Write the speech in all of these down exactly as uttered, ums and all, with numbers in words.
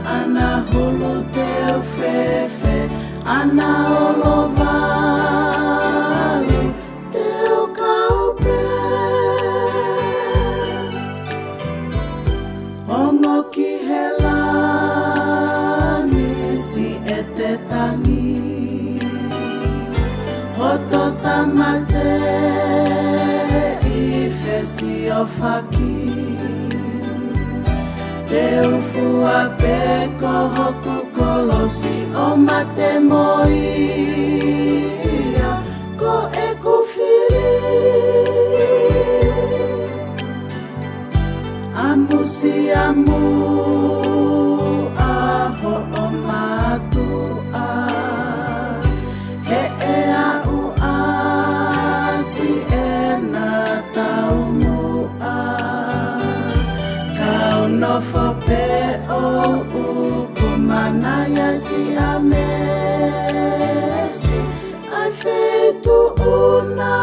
ʻAna hulu te u fefe, ʻana olovalu te u kau pē. Ongo ki he langi siʻete tangi, hoto tāmateʻi fesiofaki. Te u fua pē ko hoku kolosi ʻo mate mo ia, ko ʻeku fili. ʻAmusiamu ʻa hoʻo mātuʻa, he ʻe aʻu ʻa siʻena taumuʻa. Kau nofo pē ʻo uku mana ia si ʻa Mesi, ʻai feituʻuna.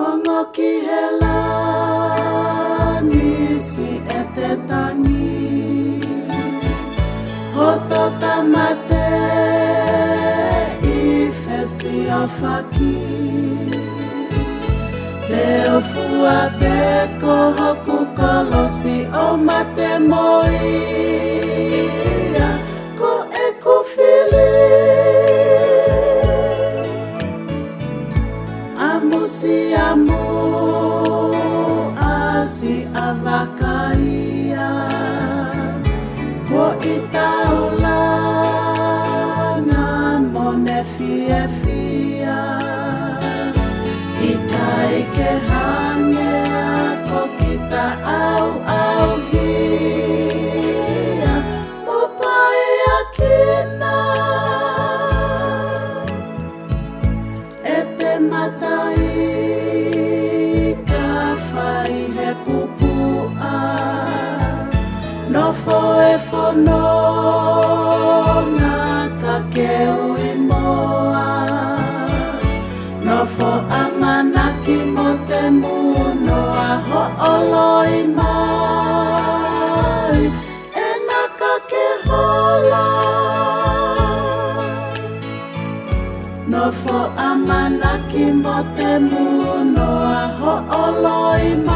Ongo ki he langi siʻete tangi, hoto tāmateʻi fesiofaki. Te u fua pē ko hoku kolosi ʻo mate mo ia, ko ʻeku fili. ʻAmusiamu ʻa siʻa vaka ia, ko e taulanga mo ne fiefia. ʻIkai ke hangē ko kita ʻauʻauhia mo paiakina. ʻEte mataika fai he pupuʻa, nofo e fononga ka ke ui moa. Nofo ʻamanaki mo te muno a hoʻoloi mai ʻena ka ke hola. Nofo ʻamanaki mo te muno a hoʻoloi mai.